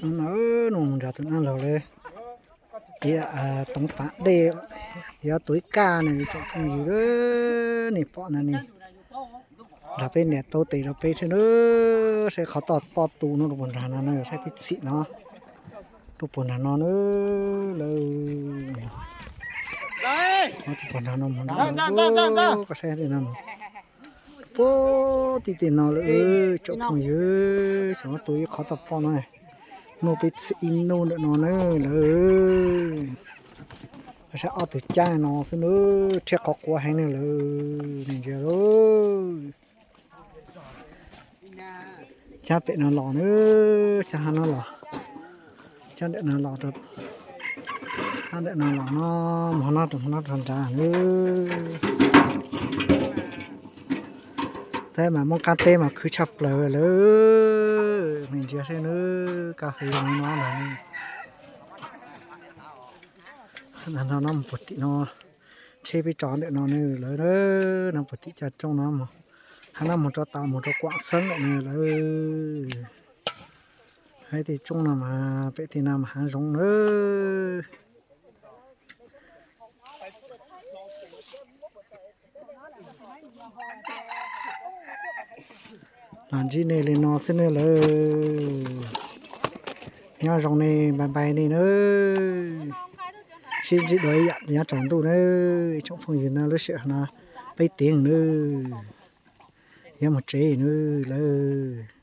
No, no mus nrog tus nab laug lawv, Toov Pav Dej, yog tus ib kaj na tsoom phooj ywg, nej pom na ne. Nrog peb niam tau tes rau peb saib na, saib qhov toj poj tu no rau puag nrag no na, saib peb txhim no rau puag nrag no na lawm. Rau puag nrag no mus, koj saib no, puag tim tej no lawm tsoom phooj ywg, xyov tu ib qhov toj poj no, nub peb txhim ib nub ntawm no na lawm. Saib ob tug cab no xwb na, rhiab qhov quav heev na lawm, nej ntsia lauj. Cab pem no los na, cab hab no los, cab ntawm no los, hab ntawm no los no, mus hab no rau hab no rau nrad na. Teb mas Hmoob qab teb mas khwv tshaj plaws lawm, nej ntsia saib na, kaj hwv zoo no lawm. No mus puag tim no, tsheb peb tso ntawm no na lawm, no puag tim caj roob no, hab no mus rau tas mus rau Kuam Xeeb lawm na lawm. Hab tej roob no mas pem tej no mas hav zoov na. Los ntsib nej li no xwb nawb lawm. Nyob zoo nej, bye bye nej nawb. Sib ntsib dua ib yam nyob tsaus ntuj nawb tsoom phooj ywg na, lub sij hawm no peb teev nawb, yuav mus tsev nawb lawm.